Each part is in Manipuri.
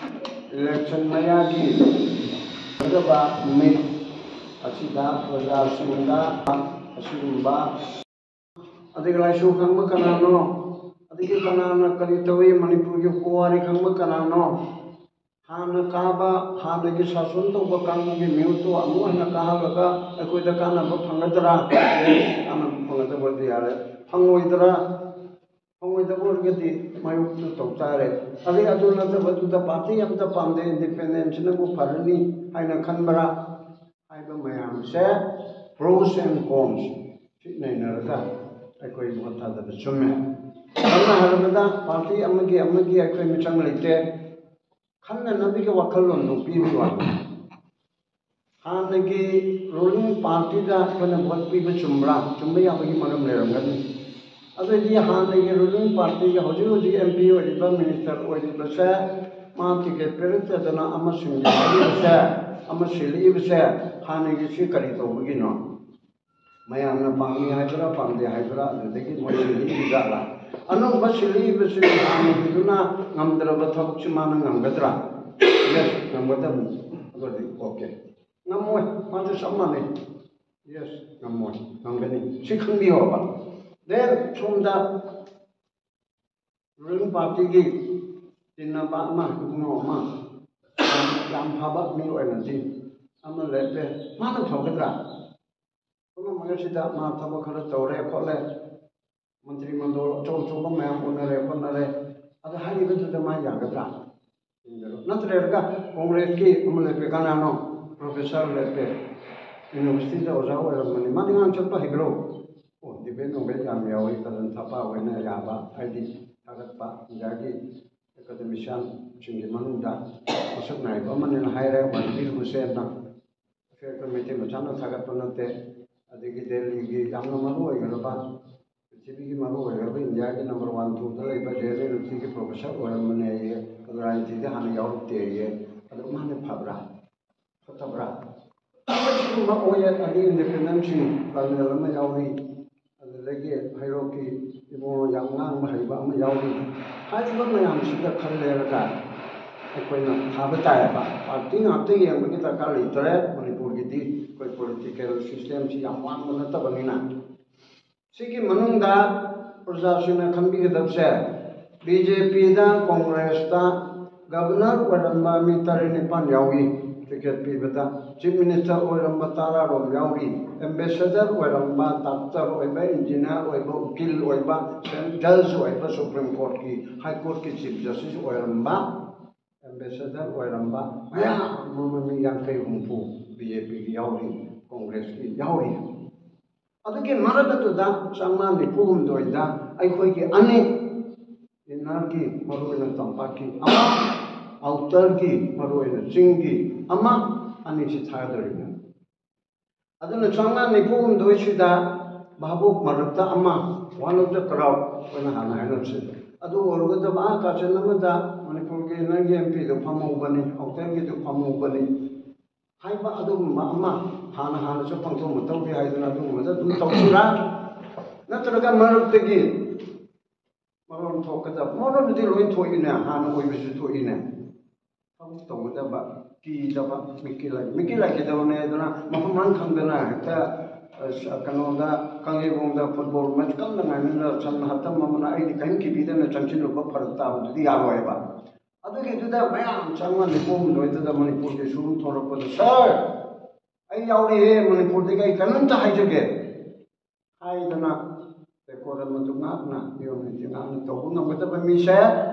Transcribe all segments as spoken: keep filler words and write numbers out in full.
ꯏꯂꯦꯛꯁꯟ ꯃꯌꯥꯒꯤ ꯐꯖꯕ ꯅꯨꯃꯤꯠ ꯑꯁꯤꯗ ꯄ꯭ꯔꯖꯥꯁꯤꯡꯗ ꯑꯁꯤꯒꯨꯝꯕ, ꯑꯗꯒꯤ ꯂꯥꯏꯁꯨ ꯈꯪꯕ ꯀꯅꯥꯅꯣ, ꯑꯗꯒꯤ ꯀꯅꯥꯅ ꯀꯔꯤ ꯇꯧꯏ, ꯃꯅꯤꯄꯨꯔꯒꯤ ꯄꯨꯋꯥꯔꯤ ꯈꯪꯕ ꯀꯅꯥꯅꯣ, ꯍꯥꯟꯅ ꯀꯥꯕ, ꯍꯥꯟꯅꯒꯤ ꯁꯥꯁꯟ ꯇꯧꯕ ꯀꯥꯡꯕꯨꯒꯤ ꯃꯤꯍꯨꯠꯇꯨ ꯑꯃꯨꯛ ꯍꯟꯅ ꯀꯥꯍꯜꯂꯒ ꯑꯩꯈꯣꯏꯗ ꯀꯥꯟꯅꯕ ꯐꯪꯒꯗ꯭ꯔꯥ? ꯀꯥꯟꯅꯕ ꯐꯪꯒꯗꯕ ꯑꯣꯏꯔꯗꯤ ꯌꯥꯔꯦ, ꯐꯪꯉꯣꯏꯗ꯭ꯔꯥ? ꯐꯪꯉꯣꯏꯗꯕ ꯑꯣꯏꯔꯒꯗꯤ ꯃꯥꯌꯣꯛꯇ ꯇꯧ ꯇꯥꯔꯦ꯫ ꯑꯗꯩ ꯑꯗꯨ ꯅꯠꯇꯕꯗꯨꯗ ꯄꯥꯔꯇꯤ ꯑꯃꯇ ꯄꯥꯝꯗꯦ, ꯏꯟꯗꯤꯄꯦꯟꯗꯦꯟꯁꯤꯅꯕꯨ ꯐꯔꯅꯤ ꯍꯥꯏꯅ ꯈꯟꯕ꯭ꯔꯥ ꯍꯥꯏꯕ ꯃꯌꯥꯝꯁꯦ, pros and cons ꯁꯤ ꯅꯩꯅꯔꯒ ꯑꯩꯈꯣꯏ ꯚꯣꯠ ꯊꯥꯗꯕ ꯆꯨꯝꯃꯦ꯫ ꯁꯝꯅ ꯍꯥꯏꯔꯕꯗ ꯄꯥꯔꯇꯤ ꯑꯃꯒꯤ ꯑꯃꯒꯤ ꯑꯩꯈꯣꯏ ꯃꯤꯆꯪ ꯂꯩꯇꯦ, ꯈꯟꯅꯅꯕꯒꯤ ꯋꯥꯈꯜꯂꯣꯟꯗꯨ ꯄꯤꯕꯒꯤ ꯋꯥꯅꯤ꯫ ꯍꯥꯟꯅꯒꯤ ꯔꯨꯂꯤꯡ ꯄꯥꯔꯇꯤꯗ ꯑꯩꯈꯣꯏꯅ ꯚꯣꯠ ꯄꯤꯕ ꯆꯨꯝꯕ꯭ꯔꯥ? ꯆꯨꯝꯕ ꯌꯥꯕꯒꯤ ꯃꯔꯝ ꯂꯩꯔꯝꯒꯅꯤ꯫ ꯑꯗꯨꯑꯣꯏꯗꯤ ꯍꯥꯟꯅꯒꯤ ꯔꯨꯂꯤꯡ ꯄꯥꯔꯇꯤꯒꯤ ꯍꯧꯖꯤꯛ ꯍꯧꯖꯤꯛ ꯑꯦꯝ ꯄꯤ ꯑꯣꯏꯔꯤꯕ, ꯃꯤꯅꯤꯁꯇꯔ ꯑꯣꯏꯔꯤꯕꯁꯦ, ꯃꯥ ꯇꯤꯀꯦꯠ ꯄꯤꯔꯛꯇꯗꯅ ꯑꯃ ꯁꯤꯟꯕꯤꯔꯛꯏꯕꯁꯦ, ꯑꯃ ꯁꯤꯜꯂꯛꯏꯕꯁꯦ, ꯍꯥꯟꯅꯒꯤꯁꯤ ꯀꯔꯤ ꯇꯧꯕꯒꯤꯅꯣ? ꯃꯌꯥꯝꯅ ꯄꯥꯝꯃꯤ ꯍꯥꯏꯕ꯭ꯔꯥ, ꯄꯥꯝꯗꯦ ꯍꯥꯏꯕ꯭ꯔꯥ, ꯑꯗꯨꯗꯒꯤ ꯃꯣꯏ ꯁꯤꯜꯂꯛꯏꯕ ꯖꯥꯠꯂꯥ? ꯑꯅꯧꯕ ꯁꯤꯜꯂꯛꯏꯕꯁꯤꯅ ꯍꯥꯟꯅꯒꯤꯗꯨꯅ ꯉꯝꯗ꯭ꯔꯕ ꯊꯕꯛꯁꯤ ꯃꯥꯅ ꯉꯝꯒꯗ꯭ꯔꯥ? ꯌꯦꯁ, ꯉꯝꯒꯗꯕꯅꯤ꯫ ꯑꯗꯨꯗꯤ ꯑꯣꯀꯦ꯫ ꯉꯝꯃꯣꯏ, ꯃꯥꯁꯨ ꯆꯞ ꯃꯥꯟꯅꯩ꯫ ꯌꯦꯁ, ꯉꯝꯃꯣꯏ, ꯉꯝꯒꯅꯤ꯫ ꯁꯤ ꯈꯪꯕꯤꯌꯣꯕ꯫ ꯗꯦꯟ ꯁꯣꯝꯗ ꯔꯨꯂꯤꯡ ꯄꯥꯔꯇꯤꯒꯤ ꯇꯤꯟꯅꯕ ꯑꯃ, ꯏꯕꯨꯡꯉꯣ ꯑꯃ, ꯌꯥꯝ, ꯌꯥꯝ ꯐꯕ ꯃꯤ ꯑꯣꯏꯅꯗꯤ ꯑꯃ ꯂꯦꯞꯄꯦ꯫ ꯃꯥꯅ ꯐꯒꯗ꯭ꯔꯥ? ꯄꯨꯝꯅꯃꯛ ꯑꯁꯤꯗ ꯃꯥ ꯊꯕꯛ ꯈꯔ ꯇꯧꯔꯦ ꯈꯣꯠꯂꯦ, ꯃꯟꯇ꯭ꯔꯤ ꯃꯟꯗꯣꯜ ꯑꯆꯧ ꯑꯆꯧꯕ ꯃꯌꯥꯝ ꯎꯅꯔꯦ ꯈꯣꯠꯅꯔꯦ, ꯑꯗ ꯍꯥꯏꯔꯤꯕꯗꯨꯗ ꯃꯥ ꯌꯥꯒꯗ꯭ꯔꯥ? ꯅꯠꯇ꯭ꯔꯒ ꯀꯣꯡꯒ꯭ꯔꯦꯁꯀꯤ ꯑꯃ ꯂꯦꯞꯄꯦ, ꯀꯅꯥꯅꯣ? ꯄ꯭ꯔꯣꯐꯦꯁꯔ ꯂꯦꯞꯄꯦ, ꯌꯨꯅꯤꯚꯔꯁꯤꯇꯤꯗ ꯑꯣꯖꯥ ꯑꯣꯏꯔꯝꯕꯅꯤ, ꯃꯥꯗꯤ ꯉꯥꯡ ꯆꯠꯄ ꯍꯩꯕ꯭ꯔꯣ? ꯑꯣ, ꯗꯤꯕꯦꯠ ꯅꯨꯡꯕꯦꯠ ꯌꯥꯝ ꯌꯥꯎꯏ, ꯀꯗꯟ ꯊꯥꯄꯥ ꯑꯣꯏꯅ ꯌꯥꯕ, ꯍꯥꯏꯗꯤ ꯊꯥꯒꯠꯄ, ꯏꯟꯗꯤꯌꯥꯒꯤ ꯑꯦꯀꯥꯗꯃꯤꯁꯤꯌꯥꯟꯁꯤꯡꯒꯤ ꯃꯅꯨꯡꯗ ꯃꯁꯛ ꯅꯥꯏꯕ ꯑꯃꯅꯦꯅ ꯍꯥꯏꯔꯦ, ꯋꯥꯟꯕꯤꯔ ꯍꯨꯁꯦꯟꯅ꯫ ꯑꯩꯈꯣꯏ ꯃꯩꯇꯩ ꯃꯆꯥꯅ ꯊꯥꯒꯠꯄ ꯅꯠꯇꯦ꯫ ꯑꯗꯒꯤ ꯗꯦꯜꯂꯤꯒꯤ ꯌꯥꯝꯅ ꯃꯔꯨ ꯑꯣꯏꯒ꯭ꯔꯕ, ꯄ꯭ꯔꯤꯊꯤꯕꯤꯒꯤ ꯃꯔꯨ ꯑꯣꯏꯒ꯭ꯔꯕ, ꯏꯟꯗꯤꯌꯥꯒꯤ ꯅꯝꯕꯔ ꯋꯥꯟ ꯇꯨꯗ ꯂꯩꯕ ꯖꯦ ꯑꯦꯟ ꯌꯨꯅꯤꯚꯔꯁꯤꯇꯤꯒꯤ ꯄ꯭ꯔꯣꯐꯦꯁꯔ ꯑꯣꯏꯔꯝꯕꯅꯦꯌꯦ꯫ ꯑꯗꯣ ꯔꯥꯖꯅꯤꯇꯤꯗ ꯍꯥꯟꯅ ꯌꯥꯎꯔꯛꯇꯦꯌꯦ꯫ ꯑꯗꯣ ꯃꯥꯅ ꯐꯕ꯭ꯔꯥ? ꯐꯠꯇꯕ꯭ꯔꯥ? ꯑꯗꯒꯤ ꯏꯟꯗꯤꯄꯦꯟꯗꯦꯟꯁꯤꯡ ꯀꯔꯅꯦꯜ ꯑꯃ ꯌꯥꯎꯔꯤ, ꯑꯗꯨꯗꯒꯤ ꯍꯩꯔꯣꯛꯀꯤ ꯏꯕꯨꯡꯉꯣ ꯌꯥꯝ ꯉꯥꯡꯕ ꯍꯩꯕ ꯑꯃ ꯌꯥꯎꯔꯤ꯫ ꯍꯥꯏꯔꯤꯕ ꯃꯌꯥꯝꯁꯤꯗ ꯈꯜꯂꯦꯔꯒ ꯑꯩꯈꯣꯏꯅ ꯊꯥꯕ ꯇꯥꯏꯌꯦꯕ꯫ ꯄꯥꯔꯇꯤ ꯉꯥꯛꯇ ꯌꯦꯡꯕꯒꯤ ꯗꯔꯀꯥꯔ ꯂꯩꯇ꯭ꯔꯦ꯫ ꯃꯅꯤꯄꯨꯔꯒꯤꯗꯤ ꯑꯩꯈꯣꯏ ꯄꯣꯂꯤꯇꯤꯀꯦꯜ ꯁꯤꯁꯇꯦꯝꯁꯤ ꯌꯥꯝ ꯋꯥꯡꯕ ꯅꯠꯇꯕꯅꯤꯅ꯫ ꯁꯤꯒꯤ ꯃꯅꯨꯡꯗ ꯄ꯭ꯔꯖꯥꯁꯤꯡꯅ ꯈꯟꯕꯤꯒꯗꯕꯁꯦ, ꯕꯤ ꯖꯦ ꯄꯤꯗ, ꯀꯣꯡꯒ꯭ꯔꯦꯁꯇ ꯒꯕꯔꯅꯔ ꯑꯣꯏꯔꯝꯕ ꯃꯤ ꯇꯔꯦꯠ ꯅꯤꯄꯥꯜ ꯌꯥꯎꯏ꯫ ꯇꯤꯀꯦꯠ ꯄꯤꯕꯗ ꯆꯤꯐ ꯃꯤꯅꯤꯁꯇꯔ ꯑꯣꯏꯔꯝꯕ ꯇꯔꯥꯔꯣꯝ ꯌꯥꯎꯔꯤ꯫ ꯑꯦꯝꯕꯦꯁꯦꯗꯔ ꯑꯣꯏꯔꯝꯕ, ꯗꯥꯛꯇꯔ ꯑꯣꯏꯕ, ꯏꯟꯖꯤꯅꯤꯌꯥꯔ ꯑꯣꯏꯕ, ꯎꯀꯤꯜ ꯑꯣꯏꯕ, ꯖꯖ ꯑꯣꯏꯕ, ꯁꯨꯄ꯭ꯔꯤꯝ ꯀꯣꯔꯠꯀꯤ, ꯍꯥꯏ ꯀꯣꯔꯠꯀꯤ ꯆꯤꯐ ꯖꯁꯇꯤꯁ ꯑꯣꯏꯔꯝꯕ, ꯑꯦꯝꯕꯦꯁꯦꯗꯔ ꯑꯣꯏꯔꯝꯕ ꯃꯌꯥꯝ ꯑꯃ, ꯃꯤ ꯌꯥꯡꯈꯩ ꯍꯨꯝꯐꯨ ꯕꯤ ꯖꯦ ꯄꯤꯒꯤ ꯌꯥꯎꯔꯤ, ꯀꯣꯡꯒ꯭ꯔꯦꯁꯀꯤ ꯌꯥꯎꯔꯤ꯫ ꯑꯗꯨꯒꯤ ꯃꯔꯛꯇꯨꯗ ꯆꯥꯝꯃꯉꯥ ꯅꯤꯐꯨ ꯍꯨꯝꯗꯣꯏꯗ ꯑꯩꯈꯣꯏꯒꯤ ꯑꯅꯤ, ꯏꯟꯅꯔꯒꯤ, ꯃꯔꯨꯑꯣꯏꯅ ꯇꯝꯄꯥꯛꯀꯤ ꯑꯃ, ꯑꯥꯎꯇꯔꯒꯤ, ꯃꯔꯨꯑꯣꯏꯅ ꯆꯤꯡꯒꯤ ꯑꯃ, ꯑꯅꯤꯁꯤ ꯊꯥꯗꯣꯔꯤꯕꯅꯤ꯫ ꯑꯗꯨꯅ ꯆꯥꯝꯃꯉꯥ ꯅꯤꯐꯨ ꯍꯨꯝꯗꯣꯏꯁꯤꯗ ꯚꯥꯕꯣꯛ ꯃꯔꯛꯇ ꯑꯃ, one of the crowd ꯑꯩꯈꯣꯏꯅ ꯍꯥꯟꯅ ꯍꯥꯏꯅꯕꯁꯦ, ꯑꯗꯨ ꯑꯣꯏꯔꯒꯗꯕ, ꯑꯥ ꯀꯥꯆꯤꯟ ꯑꯃꯗ ꯃꯅꯤꯄꯨꯔꯒꯤ ꯏꯟꯅꯔꯒꯤ ꯑꯦꯝ ꯄꯤꯗꯨ ꯐꯝꯍꯧꯕꯅꯤ, ꯑꯥꯎꯇꯔꯒꯤꯗꯨ ꯐꯝꯍꯧꯕꯅꯤ ꯍꯥꯏꯕ ꯑꯗꯨꯒꯨꯝꯕ ꯑꯃ, ꯍꯥꯟꯅ ꯍꯥꯟꯅꯁꯨ ꯄꯥꯡꯊꯣꯛ ꯃꯊꯧꯗꯤ ꯍꯥꯏꯗꯅ ꯑꯗꯨꯒꯨꯝꯕꯗ ꯑꯗꯨꯝ ꯇꯧꯁꯤꯔꯥ? ꯅꯠꯇ꯭ꯔꯒ ꯃꯔꯛꯇꯒꯤ ꯃꯔꯣꯟ ꯊꯣꯛꯀꯗꯕ, ꯃꯔꯣꯟꯗꯤ ꯂꯣꯏ ꯊꯣꯛꯏꯅꯦ, ꯍꯥꯟꯅ ꯑꯣꯏꯕꯁꯨ ꯊꯣꯛꯏꯅꯦ꯫ ꯊꯕꯛ ꯇꯧꯒꯗꯕ, ꯀꯤꯗꯕ, ꯃꯤꯀꯤ ꯂꯥꯏ, ꯃꯤꯀꯤ ꯂꯥꯏ ꯀꯤꯗꯕꯅꯦ ꯍꯥꯏꯗꯅ ꯃꯐꯝ ꯃꯔꯥꯡ ꯈꯪꯗꯅ ꯍꯦꯛꯇ, ꯑ, ꯀꯩꯅꯣꯗ, ꯀꯥꯡꯖꯩꯕꯨꯡꯗ ꯐꯨꯠꯕꯣꯜ ꯃꯦꯠꯆ ꯀꯟꯅ ꯉꯥꯏꯃꯤꯟꯅ ꯁꯝꯅ ꯍꯥꯞꯇꯝ ꯑꯃꯅ ꯑꯩꯗꯤ ꯀꯔꯤꯝ ꯀꯤꯕꯤꯗꯅ ꯆꯪꯁꯤꯜꯂꯨꯕ ꯐꯔꯛ ꯇꯥꯕꯗꯨꯗꯤ ꯌꯥꯔꯣꯏꯕ꯫ ꯑꯗꯨꯒꯤꯗꯨꯗ ꯃꯌꯥꯝ ꯆꯪꯉ ꯂꯩꯈꯣꯝ ꯂꯣꯏꯗꯨꯗ ꯃꯅꯤꯄꯨꯔꯒꯤ ꯁꯨꯝ ꯊꯣꯛꯂꯛꯄꯗ, "ꯁꯥꯔ, ꯑꯩ ꯌꯥꯎꯔꯤꯑꯦ, ꯃꯅꯤꯄꯨꯔꯗꯒꯤ ꯑꯩ ꯀꯩꯅꯣꯝꯇ ꯍꯥꯏꯖꯒꯦ" ꯍꯥꯏꯗꯅ ꯔꯦꯀꯣꯔꯠ ꯑꯃꯗꯨ ꯉꯥꯛꯅ, ꯅꯤꯌꯣꯝ ꯅꯤꯇꯤ ꯉꯥꯛꯅ ꯇꯧꯕ ꯉꯝꯒꯗꯕ ꯃꯤꯁꯦ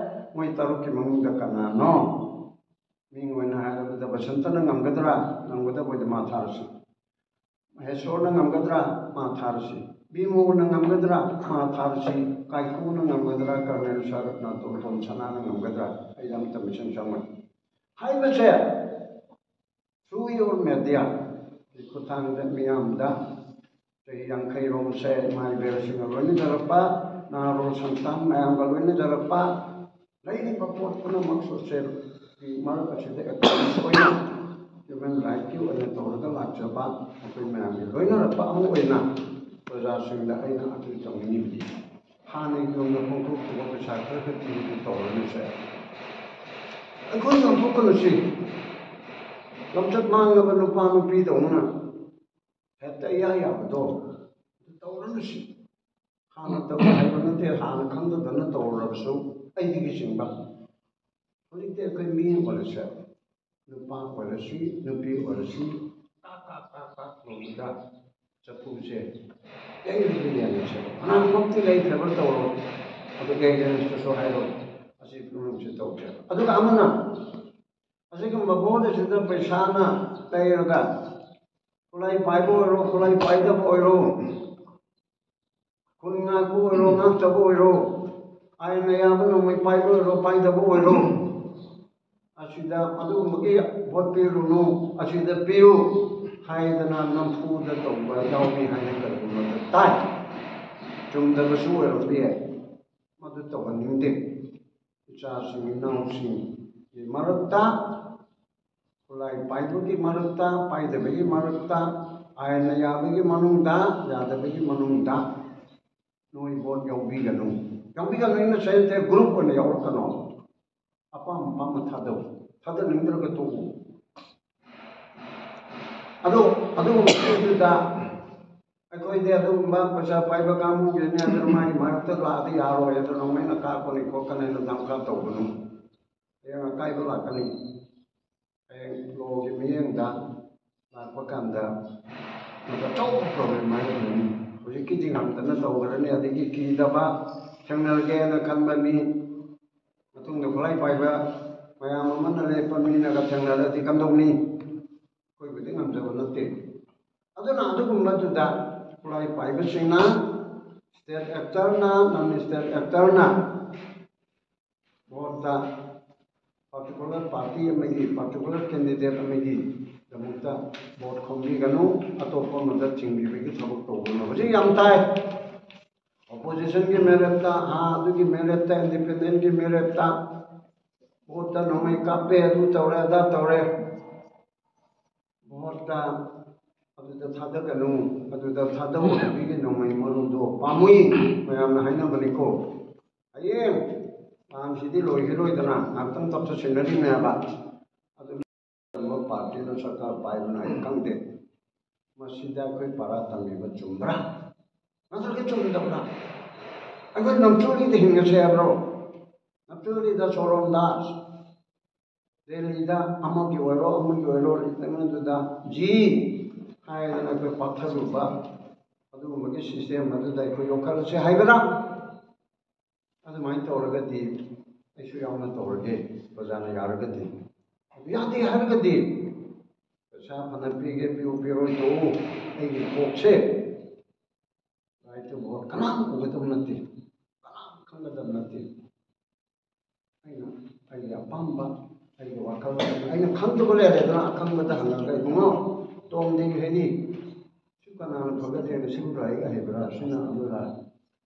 ꯃꯣꯏ ꯇꯔꯨꯛꯀꯤ ꯃꯅꯨꯡꯗ ꯀꯅꯥꯅꯣ? ꯃꯤꯡ ꯑꯣꯏꯅ ꯍꯥꯏꯔꯕꯗ ꯕꯁꯟꯇꯅ ꯉꯝꯒꯗ꯭ꯔꯥ? ꯉꯝꯒꯗꯕ ꯑꯣꯏꯗꯤ ꯃꯥ ꯊꯥꯔꯁꯤ꯫ ꯃꯍꯦꯁꯣꯔꯅ ꯉꯝꯒꯗ꯭ꯔꯥ? ꯃꯥ ꯊꯥꯔꯁꯤ꯫ ꯚꯤꯃꯣꯅ ꯉꯝꯒꯗ꯭ꯔꯥ? ꯃꯥ ꯊꯥꯔꯁꯤ꯫ ꯀꯥꯏꯀꯨꯅ ꯉꯝꯒꯗ꯭ꯔꯥ? ꯀꯔꯅꯦꯜ ꯁꯔꯠꯅ, ꯇꯣꯝꯊꯣꯝ ꯁꯅꯥꯅ ꯉꯝꯒꯗ꯭ꯔꯥ? ꯑꯩ ꯑꯃꯇ ꯃꯤꯁꯟ ꯆꯪꯉꯣꯏ꯫ ꯍꯥꯏꯕꯁꯦ through your media ꯒꯤ ꯈꯨꯠꯊꯥꯡꯗ ꯃꯤꯌꯥꯝꯗ ꯆꯍꯤ ꯌꯥꯡꯈꯩꯔꯣꯝꯁꯦ ꯏꯃꯥ ꯏꯕꯦꯜꯁꯤꯡꯅ ꯂꯣꯏꯅꯖꯔꯛꯄ, ꯅꯍꯥꯔꯣꯜ ꯁꯪꯁꯊꯥꯟ ꯃꯌꯥꯝꯒ ꯂꯣꯏꯅꯖꯔꯛꯄ, ꯂꯩꯔꯤꯕ ꯄꯣꯠ ꯄꯨꯝꯅꯃꯛ ꯁꯣꯁꯦꯜꯒꯤ ꯃꯔꯛ ꯑꯁꯤꯗ ꯑꯦꯛꯇꯤꯚꯤꯁ ꯑꯣꯏꯅ ꯍ꯭ꯌꯨꯃꯦꯟ ꯔꯥꯏꯠꯀꯤ ꯑꯣꯏꯅ ꯇꯧꯔꯒ ꯂꯥꯛꯆꯕ ꯑꯩꯈꯣꯏ ꯃꯌꯥꯝꯒꯤ ꯂꯣꯏꯅꯔꯛꯄ ꯑꯃ ꯑꯣꯏꯅ ꯄ꯭ꯔꯖꯥꯁꯤꯡꯗ ꯑꯩꯅ ꯑꯄꯤꯜ ꯇꯧꯅꯤꯡꯉꯤꯕꯗꯤ, ꯍꯥꯟꯅꯒꯤ ꯌꯨꯝꯗ ꯄꯣꯛꯊꯣꯛꯈꯤꯕ ꯄꯩꯁꯥ ꯈꯔ ꯈꯔ ꯄꯤꯕꯗꯨ ꯇꯧꯔꯅꯨꯁꯦ꯫ ꯑꯩꯈꯣꯏ ꯉꯥꯡꯊꯣꯛꯀꯅꯨꯁꯤ꯫ ꯂꯝꯆꯠ ꯃꯥꯡꯂꯕ ꯅꯨꯄꯥ ꯅꯨꯄꯤꯗꯧꯅ ꯍꯦꯛꯇ ꯏꯌꯥ ꯌꯥꯕꯗꯣ ꯇꯧꯔꯅꯨꯁꯤ꯫ ꯍꯥꯟꯅ ꯇꯧ ꯍꯥꯏꯕ ꯅꯠꯇꯦ, ꯍꯥꯟꯅ ꯈꯪꯗꯗꯅ ꯇꯧꯔꯨꯔꯕꯁꯨ ꯑꯩꯗꯒꯤ ꯆꯤꯡꯕ꯫ ꯍꯧꯖꯤꯛꯇꯤ ꯑꯩꯈꯣꯏ ꯃꯤ ꯑꯣꯏꯔꯁꯦ, ꯅꯨꯄꯥ ꯑꯣꯏꯔꯁꯤ, ꯅꯨꯄꯤ ꯑꯣꯏꯔꯁꯤ, ꯀꯥꯛ ꯀꯥꯛ ꯀꯥꯛ ꯀꯥꯛ ꯂꯣꯏꯔꯒ ꯆꯐꯨꯁꯦ ꯌꯩꯔꯒ ꯌꯦꯡꯉꯁꯦ꯫ ꯀꯅꯥꯒꯨꯝꯕ ꯑꯝꯇ ꯂꯩꯈ꯭ꯔꯕ ꯇꯧꯔꯣ, ꯑꯗꯨꯒ ꯑꯦꯒꯦꯟꯁꯇꯁꯨ ꯍꯥꯏꯔꯣ, ꯑꯁꯤ ꯄ꯭ꯔꯣꯕ꯭ꯂꯦꯝꯁꯦ ꯇꯧꯁꯦ꯫ ꯑꯗꯨꯒ ꯑꯃꯅ ꯑꯁꯤꯒꯨꯝꯕ ꯕꯣꯔꯗ ꯑꯁꯤꯗ ꯄꯩꯁꯥꯅ ꯂꯩꯔꯒ ꯈꯨꯠꯂꯥꯏ ꯄꯥꯏꯕ ꯑꯣꯏꯔꯣ, ꯈꯨꯠꯂꯥꯏ ꯄꯥꯏꯗꯕ ꯑꯣꯏꯔꯣ, ꯈꯨꯟ ꯉꯥꯛꯄ ꯑꯣꯏꯔꯣ, ꯉꯥꯛꯇꯕ ꯑꯣꯏꯔꯣ, ꯑꯥꯏꯟꯅ ꯌꯥꯕ ꯅꯣꯡꯃꯩ ꯄꯥꯏꯕ ꯑꯣꯏꯔꯣ, ꯄꯥꯏꯗꯕ ꯑꯣꯏꯔꯣ, ꯑꯁꯤꯗ ꯑꯗꯨꯒꯨꯝꯕꯒꯤ ꯚꯣꯠ ꯄꯤꯔꯨꯅꯨ, ꯑꯁꯤꯗ ꯄꯤꯌꯨ ꯍꯥꯏꯗꯅ ꯅꯝꯐꯨꯗ ꯇꯧꯕ ꯌꯥꯎꯏ ꯍꯥꯏꯅ ꯀꯔꯤꯒꯨꯝꯕꯗ ꯇꯥꯏ꯫ ꯆꯨꯝꯗꯕꯁꯨ ꯑꯣꯏꯔꯝꯕ ꯌꯥꯏ, ꯃꯗꯨ ꯇꯧꯍꯟꯅꯤꯡꯗꯦ꯫ ꯏꯆꯥꯁꯤꯡ ꯏꯅꯥꯎꯁꯤꯡꯒꯤ ꯃꯔꯛꯇ, ꯈꯨꯠꯂꯥꯏ ꯄꯥꯏꯕꯒꯤ ꯃꯔꯛꯇ, ꯄꯥꯏꯗꯕꯒꯤ ꯃꯔꯛꯇ, ꯑꯥꯏꯟꯅ ꯌꯥꯕꯒꯤ ꯃꯅꯨꯡꯗ, ꯌꯥꯗꯕꯒꯤ ꯃꯅꯨꯡꯗ ꯅꯣꯏ ꯚꯣꯠ ꯌꯥꯎꯕꯤꯒꯅꯨ꯫ ꯌꯥꯎꯕꯤꯒꯅꯨ ꯑꯩꯅ ꯁꯦꯟꯁꯦ ꯒ꯭ꯔꯨꯞ ꯑꯣꯏꯅ ꯌꯥꯎꯔꯛꯀꯅꯣ꯫ ꯑꯄꯥꯝ ꯑꯄꯥꯝꯕ ꯊꯥꯗꯧ꯫ ꯊꯥꯗꯅꯤꯡꯗ꯭ꯔꯒ ꯇꯣꯛꯎ꯫ ꯑꯗꯣ ꯑꯗꯨꯒꯨꯝꯕꯗꯨꯗ ꯑꯩꯈꯣꯏꯗꯤ ꯑꯗꯨꯒꯨꯝꯕ ꯄꯩꯁꯥ ꯄꯥꯏꯕ ꯀꯥꯡꯕꯨꯒꯤꯅꯦ, ꯑꯗꯨꯅ ꯃꯥꯒꯤ ꯃꯔꯛꯇ ꯂꯥꯛꯑꯗꯤ ꯌꯥꯔꯣꯏ, ꯑꯗꯨꯅ ꯃꯣꯏꯅ ꯀꯥꯞꯄꯅꯤ ꯈꯣꯠꯀꯅꯤ ꯍꯥꯏꯅ ꯗꯝꯀꯥ ꯇꯧꯒꯅꯨ꯫ ꯍꯌꯦꯡ ꯑꯀꯥꯏꯕ ꯂꯥꯛꯀꯅꯤ꯫ ꯍꯌꯦꯡ ꯂꯣꯒꯤ ꯃꯤꯠꯌꯦꯡꯗ ꯂꯥꯛꯄ ꯀꯥꯟꯗ ꯃꯗꯨ ꯑꯆꯧꯕ ꯄ꯭ꯔꯣꯕ꯭ꯂꯦꯝ ꯍꯥꯏꯔꯛꯀꯅꯤ꯫ ꯍꯧꯖꯤꯛꯀꯤꯗꯤ ꯉꯝꯗꯅ ꯇꯧꯈ꯭ꯔꯅꯤ, ꯑꯗꯒꯤ ꯀꯤꯗꯕ, ꯊꯦꯡꯅꯔꯒꯦꯅ ꯈꯟꯕ ꯃꯤ, ꯃꯇꯨꯡꯗ ꯈꯨꯠꯂꯥꯏ ꯄꯥꯏꯕ ꯃꯌꯥꯝ ꯑꯃꯅ ꯂꯦꯞꯄ ꯃꯤꯅꯒ ꯊꯦꯡꯅꯔꯗꯤ ꯀꯝꯗꯧꯅꯤ? ꯑꯩꯈꯣꯏꯕꯨꯗꯤ ꯉꯝꯖꯕ ꯅꯠꯇꯦ꯫ ꯑꯗꯨꯅ ꯑꯗꯨꯒꯨꯝꯕꯗꯨꯗ ꯈꯨꯠꯂꯥꯏ ꯄꯥꯏꯕꯁꯤꯡꯅ, ꯁ꯭ꯇꯦꯠ ꯑꯦꯛꯇꯔꯅ, ꯅꯟ ꯁ꯭ꯇꯦꯠ ꯑꯦꯛꯇꯔꯅ ꯚꯣꯠꯇ ꯄꯥꯔꯇꯤꯀꯨꯂꯔ ꯄꯥꯔꯇꯤ ꯑꯃꯒꯤ, ꯄꯥꯔꯇꯤꯀꯨꯂꯔ ꯀꯦꯟꯗꯤꯗꯦꯠ ꯑꯃꯒꯤꯗꯃꯛꯇ ꯚꯣꯠ ꯈꯣꯝꯕꯤꯒꯅꯨ, ꯑꯇꯣꯞꯄ ꯑꯃꯗ ꯆꯤꯡꯕꯤꯕꯒꯤ ꯊꯕꯛ ꯇꯧꯒꯅꯨ꯫ ꯍꯧꯖꯤꯛ ꯌꯥꯝ ꯇꯥꯏ, ꯑꯣꯄꯣꯖꯤꯁꯟꯒꯤ ꯃꯦꯔꯤꯠꯇ, ꯑꯥ, ꯑꯗꯨꯒꯤ ꯃꯦꯔꯤꯠꯇ, ꯏꯟꯗꯤꯄꯦꯟꯗꯦꯟꯒꯤ ꯃꯦꯔꯤꯠꯇ ꯚꯣꯠꯇ ꯅꯣꯡꯃꯩ ꯀꯥꯞꯄꯦ, ꯑꯗꯨ ꯇꯧꯔꯦ, ꯑꯗꯥ ꯇꯧꯔꯦ꯫ ꯚꯣꯠꯇ ꯑꯗꯨꯗ ꯊꯥꯗꯒꯅꯨ, ꯑꯗꯨꯗ ꯊꯥꯗꯧ ꯍꯥꯏꯕꯒꯤ ꯅꯣꯡꯃꯩ ꯃꯔꯨꯗꯣ ꯄꯥꯝꯃꯨꯏ, ꯃꯌꯥꯝꯅ ꯍꯥꯏꯅꯕꯅꯤꯀꯣ꯫ ꯍꯌꯦꯡ ꯄꯥꯟꯁꯤꯗꯤ ꯂꯣꯏꯈꯤꯔꯣꯏꯗꯅ ꯉꯥꯏꯍꯥꯛꯇꯪ ꯇꯞꯊꯁꯤꯟꯅꯔꯤꯅꯦꯕ꯫ ꯑꯗꯨ ꯄꯥꯔꯇꯤꯅ ꯁꯔꯀꯥꯔ ꯄꯥꯏꯕꯅ ꯑꯩ ꯈꯪꯗꯦ꯫ ꯃꯁꯤꯗ ꯑꯩꯈꯣꯏ ꯄꯔꯥ ꯇꯝꯕꯤꯕ ꯆꯨꯝꯕ꯭ꯔꯥ? ꯅꯠꯇ꯭ꯔꯒ ꯆꯨꯝꯗꯕ꯭ꯔꯥ? ꯑꯩꯈꯣꯏ ꯅꯝꯆꯨꯔꯤꯗ ꯍꯤꯡꯉꯁꯦ ꯍꯥꯏꯕ꯭ꯔꯣ? ꯅꯝꯆꯨꯔꯤꯗ ꯁꯣꯔꯣꯟ ꯗꯥꯁ, ꯗꯦꯜꯂꯤꯗ ꯑꯃꯒꯤ ꯑꯣꯏꯔꯣ ꯑꯃꯒꯤ ꯑꯣꯏꯔꯣ ꯂꯩꯇꯅꯗꯨꯗ ꯖꯤ ꯍꯥꯏꯗꯅ ꯑꯩꯈꯣꯏ ꯄꯥꯛꯊꯔꯨꯕ ꯑꯗꯨꯒꯨꯝꯕꯒꯤ ꯁꯤꯁꯇꯦꯝ ꯑꯗꯨꯗ ꯑꯩꯈꯣꯏ ꯌꯣꯛꯈꯠꯂꯁꯦ ꯍꯥꯏꯕ꯭ꯔꯥ? ꯑꯗꯨꯃꯥꯏꯅ ꯇꯧꯔꯒꯗꯤ ꯑꯩꯁꯨ ꯌꯥꯎꯅ ꯇꯧꯔꯒꯦ, ꯑꯣꯖꯥꯅ ꯌꯥꯔꯒꯗꯤ꯫ ꯑꯗꯨ ꯌꯥꯗꯦ ꯍꯥꯏꯔꯒꯗꯤ ꯄꯩꯁꯥ ꯐꯅ ꯄꯤꯒꯦ ꯄꯤꯌꯨ ꯄꯤꯔꯣꯏ ꯇꯣꯛꯎ, ꯑꯩꯒꯤ ꯀꯣꯛꯁꯦ ꯂꯥꯏꯔꯤꯛꯇ ꯀꯅꯥꯝ ꯎꯒꯗꯕ ꯅꯠꯇꯦ, ꯀꯅꯥꯝ ꯈꯪꯒꯗꯕ ꯅꯠꯇꯦ꯫ ꯑꯩꯅ ꯑꯩꯒꯤ ꯑꯄꯥꯝꯕ, ꯑꯩꯒꯤ ꯋꯥꯈꯜ, ꯑꯩꯅ ꯈꯪꯗꯕ ꯂꯩꯔꯦꯗꯅ ꯑꯈꯪꯕꯗ ꯍꯪꯉꯒ, "ꯏꯕꯨꯡꯉꯣ, ꯇꯣꯝꯗꯤ ꯍꯩꯗꯤ ꯁꯤ ꯀꯅꯥꯅ ꯐꯒꯗꯦꯅ ꯁꯤꯕꯨ ꯂꯥꯏꯔꯤꯛ ꯍꯩꯕ꯭ꯔꯥ?" ꯁꯤꯅ ꯑꯗꯨꯔ,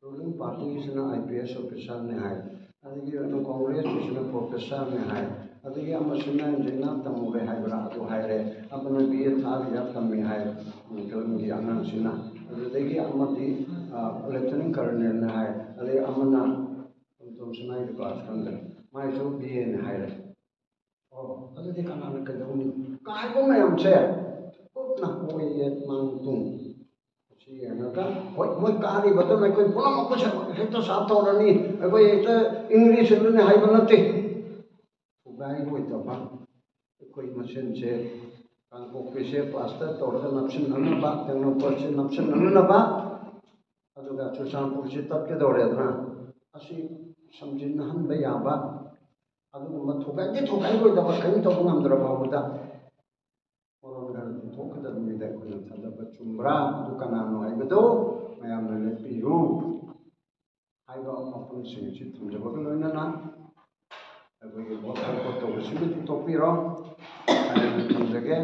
ꯔꯨꯂꯤꯡ ꯄꯥꯔꯇꯤꯒꯤꯁꯤꯅ ꯑꯥꯏ ꯄꯤ ꯑꯦꯁ ꯑꯣꯐꯤꯁꯥꯔꯅꯤ ꯍꯥꯏ, ꯑꯗꯒꯤ ꯑꯗꯨ ꯀꯣꯡꯒ꯭ꯔꯦꯁꯀꯤꯁꯤꯅ ꯄ꯭ꯔꯣꯐꯦꯁꯔꯅꯤ ꯍꯥꯏ, ꯑꯗꯒꯤ ꯑꯃꯁꯤꯅ ꯏꯟꯖꯤꯅꯤꯌꯥꯔ ꯇꯝꯃꯨꯔꯦ ꯍꯥꯏꯕ꯭ꯔꯥ ꯑꯗꯨ ꯍꯥꯏꯔꯦ, ꯑꯃꯅ ꯕꯤ ꯑꯦ ꯊꯥꯔꯠ ꯏꯌꯥꯔ ꯇꯝꯃꯤ ꯍꯥꯏ, ꯎꯝ, ꯐꯤꯂꯝꯒꯤ ꯑꯉꯥꯡꯁꯤꯅ, ꯑꯗꯨꯗꯒꯤ ꯑꯃꯗꯤ ꯂꯦꯐꯇꯤꯅꯦꯟ ꯀꯔꯅꯦꯜꯅꯤ ꯍꯥꯏ, ꯑꯗꯩ ꯑꯃꯅ ꯇꯣꯝ ꯇꯣꯝꯁꯅꯥꯒꯤ ꯀ꯭ꯂꯥꯁ ꯈꯪꯗ꯭ꯔꯦ, ꯃꯥꯏꯁꯨ ꯕꯤ ꯑꯦꯅꯤ ꯍꯥꯏꯔꯦ꯫ ꯑꯣ, ꯑꯗꯨꯗꯤ ꯀꯅꯥꯅ ꯀꯩꯗꯧꯅꯤ? ꯀꯥꯏꯕ ꯃꯌꯥꯝꯁꯦ ꯀꯨꯞꯅ ꯑꯣꯏ ꯌꯦꯠ ꯃꯥꯡ ꯇꯨꯡ ꯁꯤ ꯌꯦꯡꯉꯒ, ꯍꯣꯏ, ꯃꯣꯏ ꯀꯥꯔꯤꯕꯗꯨꯅ ꯑꯩꯈꯣꯏ ꯄꯨꯝꯅꯃꯛꯄꯨ ꯍꯦꯛꯇ ꯁꯥꯞ ꯇꯧꯔꯅꯤ, ꯑꯩꯈꯣꯏ ꯍꯦꯛꯇ ꯏꯪꯂꯤꯁ ꯁꯤꯜꯂꯅꯤ ꯍꯥꯏꯕ ꯅꯠꯇꯦ꯫ ꯊꯨꯒꯥꯏꯔꯣꯏꯗꯕ ꯑꯩꯈꯣꯏ ꯃꯁꯦꯟꯁꯦ ꯀꯥꯡꯄꯣꯛꯄꯤꯁꯦ ꯄ꯭ꯂꯥꯁꯇꯔ ꯇꯧꯔꯒ ꯅꯞꯁꯤꯟꯅꯅꯕ, ꯇꯦꯡꯅꯧꯄꯜꯁꯦ ꯅꯞꯁꯤꯟꯅꯅꯕ, ꯑꯗꯨꯒ ꯆꯨꯔꯆꯥꯟꯄꯨꯔꯁꯤ ꯇꯠꯀꯗꯧꯔꯦꯗꯅ, ꯑꯁꯤ ꯁꯝꯖꯤꯟꯅꯍꯟꯕ ꯌꯥꯕ ꯑꯗꯨꯒꯨꯝꯕ ꯊꯨꯒꯥꯏꯗꯤ ꯊꯨꯒꯥꯏꯔꯣꯏꯗꯕ ꯀꯔꯤꯝ ꯇꯧꯕ ꯉꯝꯗ꯭ꯔꯕ ꯐꯥꯎꯕꯗ ꯃꯔꯣꯟ ꯈꯔꯗꯤ ꯊꯣꯛꯀꯗꯕꯅꯤꯗ ꯑꯩꯈꯣꯏꯅ ꯊꯥꯖꯕ ꯆꯨꯝꯕ꯭ꯔꯥ? ꯑꯗꯨ ꯀꯅꯥꯅꯣ ꯍꯥꯏꯕꯗꯣ ꯃꯌꯥꯝꯅ ꯂꯦꯞꯄꯤꯌꯨ ꯍꯥꯏꯕ ꯋꯥꯐꯝꯁꯤꯡ ꯑꯁꯤ ꯊꯝꯖꯕꯒ ꯂꯣꯏꯅꯅ ꯑꯩꯈꯣꯏꯒꯤ ꯚꯣꯠ ꯊꯥꯗꯣꯛꯄ ꯇꯧꯕꯁꯤꯃꯗꯤ ꯇꯣꯛꯄꯤꯔꯣ ꯍꯥꯏꯅ ꯊꯝꯖꯒꯦ꯫